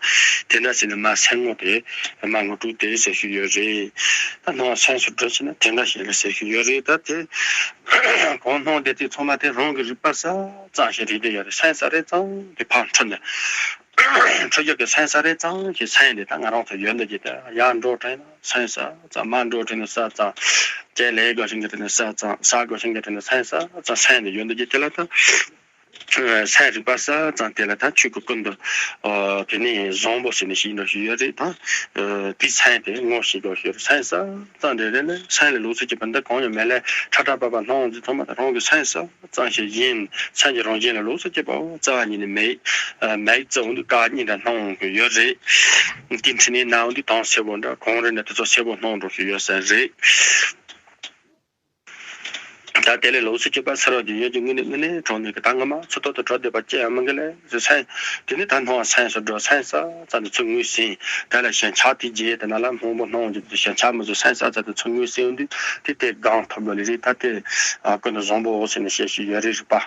དེ་འདྲ་ཟེར་ནས་མ་སེམས་ངོ་དེ་མ་ངོ་སྤྲོད་དེ་ཟེར་ཞུ་ཡོད་རེད། ད་སྣང་བ་སེམས་སུ་འགྲོ་ཕྱིན་ན་དེ་འདྲ་ཞིག་རེད་ཟེར་ཞུ་ཡོད་རེད། ད་དེ་གང་སྣང་དེ་དེ་ཚང་མ་དེ་རང་གི་རིག་པ་ས་ཙམ་ཞིག་རིག་བསྡད་ཡོད་རེད། སེམས་ས་རེ་ཙམ་དེ་ཕར་འཁྲུལ་ནས། འཁྲུལ་རྒྱུ་གི་སེམས་ས་རེ་ཙམ་གྱི་སེམས་དེ་ད་ང་རང་ཚོ་ཡོད་འདི་གི་དེ་ཡར་འགྲོ་དྲན་ན་སེམས་ས་ཙམ། མར་འགྲོ་དྲན་ན་ས་ཙམ། ལྕེ་ལས་དགོས་ཤིང་གི་དྲན་ན་ས་ཙམ། ཟ་དགོས་ཤིང་གི་དྲན་ན་སེམས་ས་ཙམ། སེམས་དེ་ཡོད་འདི་གི་དེ་ལ་ད་སེམས་རིག་པ་ས་ཙམ་དེ་ལ་ད་ཆོས་ཀྱི་ཀུན་ཏུ་དེ་ནས་བཟང་པོ་ཟེར་ནས་ཞིག་འགྲོ་ཞིག་ཡོད་རེད། ད་དེ་སེམས་དེ་ངོ་ཤེས་དགོས་ཞིག་ཡོད་རེད། སེམས་ས་ཙམ་དེ་རེད་ལས་སེམས་ལ་ལོགས་སུ་གྱུར་པ་འདི་གང་ཡང་མེད་ལས་ཁྲ་ཁྲ་པ་པ་སྣང་བ་འདི་ཚང་མ་ད་རང་གི་སེམས་ས་ཙམ་ཞིག་ཡིན། སེམས་ཀྱི་རང་བཞིན་ལ་ལོགས་སུ་གྱུར་པའོ། རྩ་བ་ཉིད་ནས་མེད། མེད་ཙམ་འདི་སྐད་སྙན་འདྲ་སྣང་གི་ཡོད་རེད། དེ་འཕྲིན་ནས་ནའང་འདི་དྭངས་སེར་པོ་འདྲ་གང་རེད་ན་དེ་ཚོ་སེར་པོ་སྣང་འགྲོ་གི་ཡོད་ས་རེད། ད་དེ་ལས་ལོགས་སུ་གྱུར་པ་ཚེ་རབས་ཀྱི་ཡུལ་གྱི་དངོས་གནས་དངོས་གནས་གྲོང་ནས་ཀྱི་ད་ངོ་མ་ཚུར་ཐོག་ཏུ་གྲོལ་བསྡད་པ་ཅི་ཡང་མི་འགལ་ལས་ཟེར་སེམས་དེ་ནི་ད་སྣང་བ་སེམས་སུ་འགྲོ། སེམས་ས་ཙམ་དུ་ཚུར་ངོས་ཟིན། དེ་ལ་ཞེན་ཆགས་དེ་རྗེས་དེ་ན་ལ་སྣང་བ་སྣང་བ་ཞེན་ཆགས་མི་བཟོ། སེམས་ས་ཙམ་དུ་ཚུར་ངོས་ཟིན་དུས་དེ་དེ་སྒང་ཐོབ་དགོས་ལེ་རེད། ད་དེ་ཀུན་ཏུ་བཟང་པོ་ཟེར་ནས་བཤད་ཞིག་ཡོད་རེད། རིག་པ།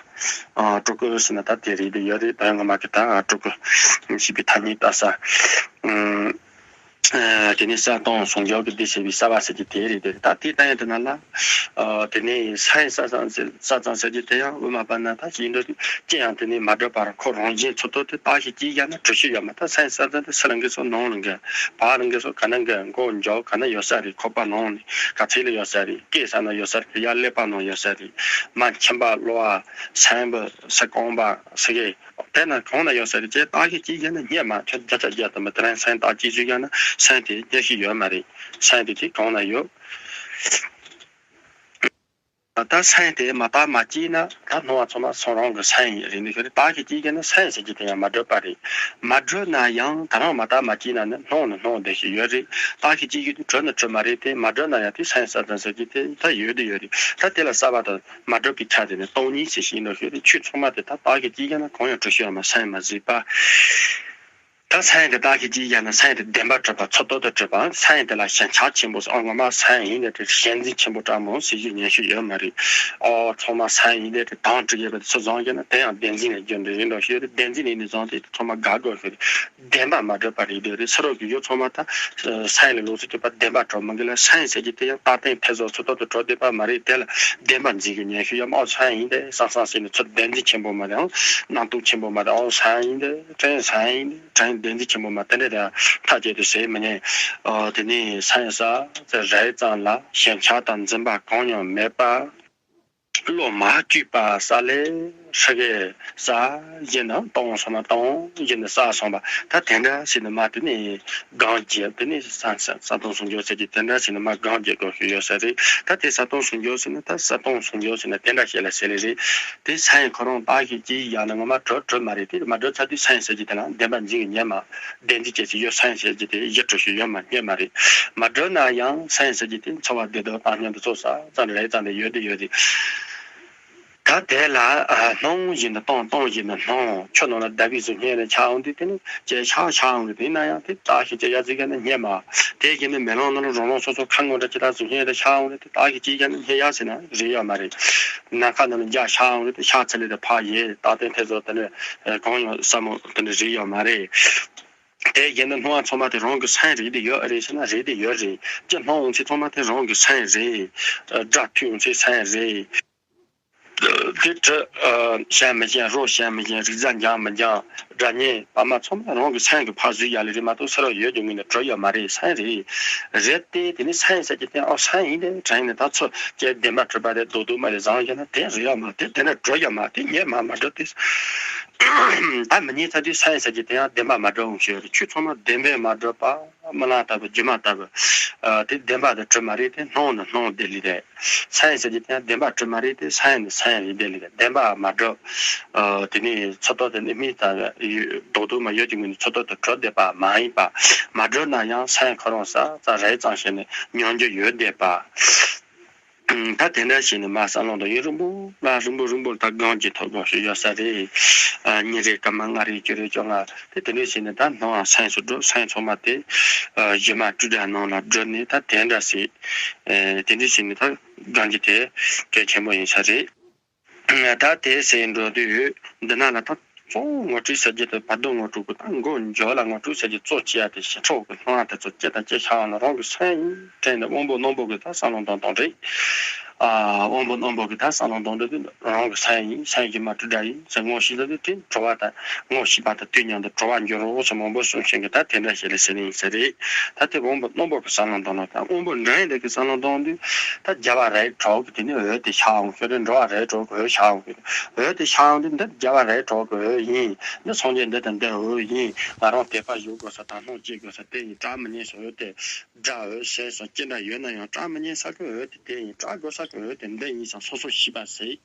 ཨ། སྤྲུལ་སྐུ་ཟེར་ན་ད་དེ་རིགས་དེ་ཡོད་རེད། ད་ཡང་ངོ་མ་གི་ད་སྤྲུལ་སྐུ་ཞེས་པའི་ཐ་སྙད་བཏགས་ས། ཨ། དེ་ནས་གསལ་སྟོང་ཟུང་འཇུག་གི་སྡེ་ཟེར་བའི་གསལ་བ་ཟེར་གྱི་དེ་རེད་དེ། ད་དེ་ལྟ་ཡང་དེ་ན་ལ། ཨ། དེ་ནས་སེམས་ས་ཙམ་ཟེར་ས་ཙམ་ཟེར་གྱི་དེ་ཡང་དབུ་མ་པ་ན་ད་ཞིག་འདོད་དུས་ཅི་ཡང་དེ་ནས་མ་གྲུབ་པར་ཁོ་རང་བཞིན་ཚུལ་ཐོག་ཏུ་བརྟགས་ཤིང་དཔྱད་བཞག་ན་གྲུབ་ཤེས་ཡོད་མ། ད་སེམས་ས་ཙམ་དེ་ཕྱི་ལ་འགེལ་སོང་ནང་ལ་འགེལ། བར་ལ་འགེལ་སོང་ག་ན་འགེལ། མགོ་མཇུག་ག་ན་ཡོད་ས་རེད། ཁོག་པ་ནང་ནས་ག་ཚད་ལ་ཡོད་ས་རེད། སྐེ་ས་ན་ཡོད་ས་རེད། ཡར་ཀླད་པ་ནང་ཡོད་ས་རེད། མར་མཆིན་པ་གློ་བ་སེན་མོ་ཟེ་རྐང་པ་ཟེ་གེ་དེ་ན་གང་ན་ཡོད་ས་རེད་ཅེས་བརྟག་ཞིབ་ཅིག་བྱས་ན་རྙེད་མ། ཁྱོད་བརྒྱ་ཆ་བརྒྱ་དང་མི་དེ་རིང་སེམས་བརྟག་དཔྱད་ཅིག་བྱས་ན་སེམས་དེ་རྙེད་ཤེས་ཡོད་མ་རེད། སེམས་དེ་དེ་གང་ན་ཡོད། ད་སེམས་དེ་མ་བརྟག་མ་དཔྱད་ན་ད་སྣང་བ་ཚང་མ་སོང་རང་གི་སེམས་ཡིན་རེད་འདུག་ཤོད་རེད། བརྟག་ཞིབ་ཅིག་བྱས་ན་སེམས་ཟེར་གྱི་དེ་ཡང་མ་གྲུབ་པ་རེད། མ་གྲུབ་ན་ཡང་ད་རང་མ་བརྟག་མ་དཔྱད་ན་ནི་སྣང་ནི་སྣང་བསྡད་ཤེས་ཡོད་རེད། བརྟག་ཞིབ་ཅིག་བྱས་དུས་གྲུབ་ནི་གྲུབ་མ་རེད་དེ། མ་གྲུབ་ན་ཡང་དེ་སེམས་ས་ཙམ་ཟེར་གྱི་དེ་ད་ཡོད་དེ་ཡོད་རེད། ད་དེ་ལ་གསལ་བ་དང་མ་གྲུབ་པའི་ཆ་དེ་ནི་སྟོང་ཉིད་ཟེར་ཞིག་ཡིན་འགྲོ་ཤོད་རེད། ཆོས་ཚང་མ་དེ་ད་བརྟག་ཞིབ་ཅིག་བྱས་ན་གང་ཡང་གྲུབ་ཤེས་ཡོད་མ། སེམས་མ་གཟིགས་པ། ད་སེམས་དེ་བརྟག་ཞིབ་ཅིག་བྱས་ན་སེམས་དེ་བདེན་པར་གྲུབ་པ་ཚུལ་ཐོག་ཏུ་གྲུབ་པའམ། སེམས་དེ་ལ་ཞེན་ཆགས་ཆེན་པོ་ཟེར། ཨ། ངོ་མ་སེམས་ཡིན་ནི་དེ་ཞེན་འཛིན་ཆེན་པོ་དྲག་མོ་ཟེར་རྒྱུ་ཉན་ཤེས་ཡོད་མ་རེད། ཨོ་ཚང་མ་སེམས་ཡིན་ནི་དེ་དང་དྲི་ཡོད་པ་དེ་ཚོ་བཟང་རྒྱུ་ན་དེ་ཡང་བདེན་འཛིན་ལ་རྒྱུ་འབྲས་ཡིན་འགྲོ་ཤོད་རེད། བདེན་འཛིན་ཡིན་ནི་བཟང་དེ་ཚང་མ་དགག་དགོས་ཤོད་རེད། བདེན་པ་མ་གྲུབ་པ་རེད་འདོད་རེད། ཕྱི་རོལ་གྱི་ཡུལ་ཚང་མ་ད་སེམས་ལ་ལོགས་སུ་གྱུར་པ་བདེན་པ་གྲུབ་མི་འགལ་ལ། སེམས་ཟེར་གྱི་དེ་ཡང་རྟག་བརྟན་ཐེ་ཚོམ་ཚུལ་ཐོག་ཏུ་གྲུབ་བསྡད་པ་མ་རེད། དེ་ལ་བདེན་པ་འཛིན་རྒྱུ་ཉན་ཤེས་ཡོད་མ། ཨོ་སེམས་ཡིན་ཏེ་བསམ་བསམ་བྱས་ནས་ཚུར་བདེན་འཛིན་ཆེན་པོ་མ་རེད། ཨོ་རྣམ་རྟོག་ཆེན་པོ་མ་རེད། ཨོ་སེམས་ཡིན་ཏེ་དྲན། སེམས་ཡིན་ཏེ་དྲན། བདེན་འཛིན་ཆེན་པོ་མ་དེ་འདྲ་དེ་ཐག་བཅད་དུ་ཟེར་མི་ཉན། ཨོ་དེ་ནས་སེམས་ས་ཙམ་རེ་ཙམ་ལ་ཞེན་ཆགས་དང་འཛིན་པ་གང་ཡང་མེད་པ། བློ་མ་བཅོས་པ་ས་ལས་ཧྲི་གེ་ས་བཞིན་དུ་སྟོང་སོང་ན་སྟོང་བཞིན་དུ་ས་སོང་བ། ད་དེ་འདྲ་ཞིག་ནི་མ་དེ་ནི་སྒང་རྒྱབ་དེ་ནི་ས་ས་སྟོང་ཟུང་འཇུག་ཟེར་གྱི་དེ་འདྲ་ཞིག་ནི་མ་སྒང་རྒྱབ་དགོས་ཤིག་ཡོད་ས་རེད། ད་དེ་ས་སྟོང་ཟུང་འཇུག་ཟེར་ན་ད་ས་སྟོང་ཟུང་འཇུག་ཟེར་ན་དེ་འདྲ་ཞིག་ལ་ཟེར་ལེ་རེད། དེ་སེམས་ཁོ་རང་བརྟག་ཞིབ་ཅིག་བྱས་ན་ངོ་མ་གྲུབ་གྲུབ་མ་རེད། དེ་མ་གྲུབ་ཚར་དུས་སེམས་ཟེར་གྱི་དེ་ལ་བདེན་པ་འཛིན་གྱི་ཉན་མ། བདེན་འཛིན་བྱེད་ཀྱི་ཡོད། སེམས་ཟེར་གྱི་དེ་གཞི་གྲུབ་ཤིག་ཡོད་མ་རྙེད་མ་རེད། མ་གྲུབ་ན་ཡང་སེམས་ཟེར་གྱི་དེ་ཚོར་བ་བདེ་སྡུག་བཏང་སྙོམས་དེ་ཚོ་ས་ཙམ་རེ་ཙམ་དེ་ཡོད་དེ་ཡོད་རེད། ད་དེ་ལ་ཨ་སྣང་བཞིན་དུ་སྟོང་སྟོང་བཞིན་དུ་སྣང་། ཆུ་ནང་ལ་ཟླ་བའི་གཟུགས་བརྙན་རེ་ཆགས་འོང་དུས་དེ་ནི་ཅེ་ཆགས་ཆགས་འོང་རེད། དེ་ན་ཡང་དེ་བརྟག་ཞིབ་ཅིག་ཡར་གཟིགས་ཀ་ན་རྙེད་མ། དེ་བཞིན་དུ་མེ་ལོང་ནང་ལ་རང་རང་སོ་སོ་ཁ་ངོ་འདྲ་ཅིག་ད་གཟུགས་བརྙན་རེ་ཆགས་འོང་རེད། དེ་བརྟག་ཞིབ་ཅིག་ཡར་ན་རྙེད་ཡ་ཟེར་ན་རེད་ཡོད་མ་རེད། ནམ་མཁའ་ནང་ལ་འཇའ་ཤར་འོང་རེད། དེ་ཤར་ཚད་ལས་དེ་ཕར་ཡལ། རྟག་བརྟན་ཐེ་ཚོམ་དེ་ནི་གང་ཡང་ཟབ་མོ་དེ་ནི་རེད་ཡོད་མ་རེད། དེ་བཞིན་དུ་སྣང་བ་ཚང་མ་དེ་རང་གི་སེམས་རེད་དེ་ཡོད་རེད་ཟེར་ན་རེད་དེ་ཡོད་རེད། ཅི་སྣང་འོང་ཚེ་ཚང་མ་དེ་རང་གི་སེམས་རེད། སྒྲ་ཐོས་འོང་ཚེ་སེམས་རེད། ཁོས་གྲི་བཤད་མི་ཤེས། རོ་བཤད་མི་ཤེས། རིག་རྩལ་འཇང་མི་འཇང་། སྒྲ་སྙན་པད་མ་ཚང་མ་རང་གི་སེམས་ཀྱི་ཕར་བཟོས་ཡ་ལེ་རེད་མ་གཏོགས་ཕྱི་རོལ་ཡུལ་གྱི་ངོས་ནས་གྲུབ་ཡོད་མ་རེད། སེམས་རེད། རེད་དེ་དེ་ནི་སེམས་ཟེར་གྱི་དེ་ཨོ་སེམས་ཡིན་དེ་དྲན་ནས་ད་ཚོ་ཀྱེ་བདེན་པ་གྲུབ་པ་དེ་རྡོག་རྡོག་མ་རེད་བཟང་ཡོད་ན་དེ་རེད་ཡ་མ་དེ་དེ་ནི་གྲུབ་ཡོད་མ་དེ་ངས་མ་མ་གྲུབ་དེ། ད་མི་ཉན་ཚ་དུས་སེམས་ཟེར་གྱི་དེ་ཡང་བདེན་པ་མ་གྲུབ་འོང་ཞེས་རེད། ཆོས་ཚང་མ་བདེན་པས་མ་གྲུབ་པ། རྨི་ལམ་ལྟ་བུ་སྒྱུ་མ་ལྟ་བུ། ཨ་དེ་བདེན་པ་དེ་གྲུབ་མ་རེད་དེ་སྣང་ནི་སྣང་དེ་ལས་རེད། སེམས་ཟེར་གྱི་དེ་ཡང་བདེན་པ་གྲུབ་མ་རེད་དེ་སེམས་ནི་སེམས་ཡིན་དེ་ལས་རེད། བདེན་པ་མ་གྲུབ། ཨ་དེ་ནི་ཚུལ་རྟགས་དེ་ནི་མི་ལྟ་བུ་རྡོག་རྡོག་མ་ཡོད་ཀྱི་ངོས་ནས་ཚུལ་རྟགས་དེ་གྲུབ་བསྡད་པ་མ་ཡིན་པ། མ་གྲུབ་ན་ཡང་སེམས་ཁོ་རང་ས་ཙ་རེད་ཙང་བྱས་ནས་མྱོང་རྒྱུ་ཡོད་བསྡད་པ། ད་དེ་འདྲ་བྱས་ནས་མ་བསམ་བློ་འདི་ཡུན་རིང་པོ་ལ་རིང་པོ་རིང་པོ་ད་གང་ཅི་ཐོག་གང་ཞིག་ཡོད་ས་རེད། ཨ་ཉིན་རེ་སྐར་མ་ལྔ་རེ་བཅུ་རེ་བཅོ་ལྔ་དེ་དེ་འདྲ་བྱས་ནས་ད་སྣང་བ་སེམས་སུ་འགྲོ། སེམས་ཚང་མ་དེ་ཨ་གཞི་མ་སྤྲོས་བྲལ་སྣང་ལ་འགྲོ་ནས་ད་དེ་འདྲ་ཞིག་ཨ་དེ་འདྲ་བྱས་ནས་ད་གང་ཅི་དེ་གལ་ཆེན་པོ་ཡིན་ས་རེད། ད་དེ་ཟེར་འགྲོ་དུས་འདི་ན་ལ་ད་གཙོ་བོ་ངོ་སྤྲོད་ཟེར་རྒྱུ་དེ་བར་དོ་ངོ་སྤྲོད་དགོས། ད་མགོ་མཇུག་ལ་ངོ་སྤྲོད་ཟེར་རྒྱུ་གཙོ་ཆེ་ཡ་དེ་ཞི་ཁྲོ་གི་སྣང་བ་དེ་ཚོ་ཅི་དང་ཅི་ཤར་བ་ན་རང་གི་སེམས་ཡིན་དྲན་ནས་དབང་པོ་རྣོན་པོ་གི་ད་བསམ་བློ་གཏོང་གཏོང་རེད། ཨ་དབང་པོ་རྣོན་པོ་གི་ད་བསམ་བློ་གཏོང་འདོད་དེ་རང་གི་སེམས་ཡིན། སེམས་ཀྱི་མ་དྲི་སྒྲ་ཡིན་ཟེར་ངོ་ཤེས་ལ་དེ་དེ་གྲོལ་བ་དང་ངོ་ཤེས་པ་དང་དུས་མཉམ་དུ་གྲོལ་བ་འགྱུར་རོ་ཟེར་མང་པོ་གསུངས་ཤིང་གི་ད་དེ་འདྲ་ཞིག་ལ་ཟེར་ནི་ཡིན་ས་རེད། ད་དེ་དབང་པོ་རྣོན་པོ་གི་བསམ་བློ་གཏོང་ན་ད་དབང་པོ་འདྲེན་ཡིན་ལས་ཀྱི་བསམ་བློ་གཏོང་དུས། ད་རྒྱལ་བ་རིགས་དྲུག་གི་དེ་ནི་འོད་དེ་ཤར་འོང་ཞོར་དུ་འགྲོ་བ་རིགས་དྲུག་གི་འོད་ཤར་འོང་གི། འོད་དེ་ཤར་འོང་དུས་འདི་རྒྱལ་བ་རིགས་དྲུག་གི་འོད་ཡིན། འདི་སངས་རྒྱས་འདི་དང་འདི་འོད་ཡིན། ང་རང་དད་པ་ཞུགས་དགོས་ས་དང་སྣང་སྐྱེ་དགོས་ས་དེ་ཡིན། སྐྲག་མི་ཉན་ས་འོད་དེ། སྒྲ་འོད་ཟེར་སོགས་ཅི་འདྲ་ཡོད་ན་ཡང་སྐྲག་མི་ཉན་ས་གི་འོད་དེ་དེ་ཡིན། སྐྲག་དགོས་ས་གི་འོད་དེ་འདི་ཡིན་ས་སོ་སོ་ཤེས་པ་ཟེར།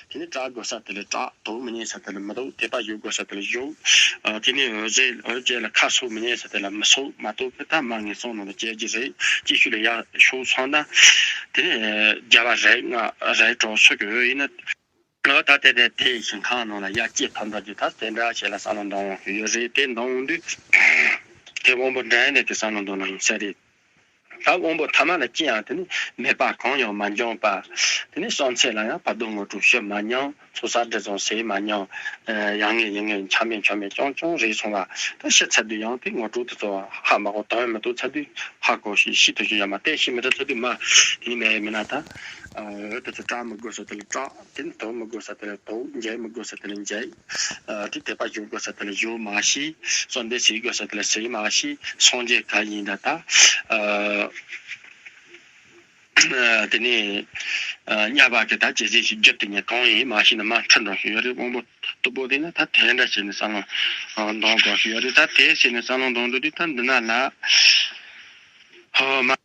དེ་ནི་སྐྲག་དགོས་ས་དེ་ལ་སྐྲག་དོགས་མི་ཉན་ས་དེ་ལ་མི་དོགས། དད་པ་ཞུགས་དགོས་ས་དེ་ལ་ཞུགས། ཨ་དེ་ནས་འོད་ཟེར་འོད་ཅན་ལ་ཁ་སོགས་མི་ཉན་ས་དེ་ལ་མི་སོགས། མ་གཏོགས་ཕི་ད་མ་ངན་སོང་ནང་ལ་སྐྱེ་རྒྱུ་རེད། སྐྱེ་ཤུལ་ལ་ཡར་ཤོག་སོང་ན། དེ་ནས་རྒྱལ་བ་རིགས་ལྔ་རིགས་དྲུག་སོགས་ཀྱི་འོད་ཡིན་ན། ཨ་ད་དེ་དེ་དེ་ཞིང་ཁམས་ནང་ལ་ཡར་སྐྱེ་ཐུབ་འདྲ་རྒྱུ་ད་དེ་འདྲ་བྱས་ལ་བསམ་བློ་འདང་ཡོད་རེད། དེ་འདང་འོང་དུས་དེ་དབང་པོ་འདྲེན་ནས་དེ་བསམ་བློ་འདང་ན་ཡིན་ས་རེད། ད་དབང་པོ་ཐ་མ་ལ་ཅི་ཡང་དེ་ནི་མེད་པ་གང་ཡང་མ་འབྱུང་བ། དེ་ནི་བསམ་ཚད་ལ་ཡང་བར་དོ་ངོ་སྤྲོད་ཞུ་མ་མྱོང་། ཚོགས་བསགས་འདྲེ་བཟང་ཟེར་མ་མྱོང་། ཡང་ངེས་ཡིན་ངེས་འཆམ་མེད་འཆམ་མེད་ཀྱང་ཀྱང་རེད་སོང་བ། ད་ཤི་ཚར་དུས་ཡང་དེ་ངོ་སྤྲོད་དེ་ཚོ་ཧ་མ་གོ་དོན་མི་རྟོགས་ཚར་དུས་ཧ་གོ་ཞིག་ཤི་ཐུབ་ཞིག་ཡང་མ་བལྟས་ཤི་མི་ཐུབ་ཚར་དུས་མ་དེ་ནི་མེད་མིན་ན་ད། འོ་དེ་ཚོ་སྐྲག་མི་དགོས་ས་དེ་ལ་སྐྲག་དེ་ནི་དོགས་མི་དགོས་ས་དེ་ལ་དོགས། འཇལ་མི་དགོས་ས་དེ་ལ་འཇལ། ཨ་དེ་དད་པ་ཞུགས་དགོས་ས་དེ་ལ་ཞུགས་མ་ཤེས། གསོལ་འདེབས་ཟེར་དགོས་ས་དེ་ལ་ཟེར་མ་ཤེས། སངས་རྒྱས་ག་ཡིན་ད་ད། ཨ་དེ་ནས་ཨ་དམྱལ་བ་གི་ད་ཇི་སྲིད་ཞིག་རྒྱུ་དེ་ཉིད་གང་ཡིན་མ་ཤེས་ན་མ་འཁྲུལ་འགྲོ་ཞིག་ཡོད་རེད། དབང་པོ་སྟུག་པོ་དེ་ནི་ད་དེ་འདྲ་བྱས་ནས་བསམ་བློ་འདང་དགོས་ཞིག་ཡོད་རེད། ད་དེ་བྱས་ནས་བསམ་བློ་འདང་འགྲོ་དུས་ད་འདི་ན་ལ་ཧོ་མ།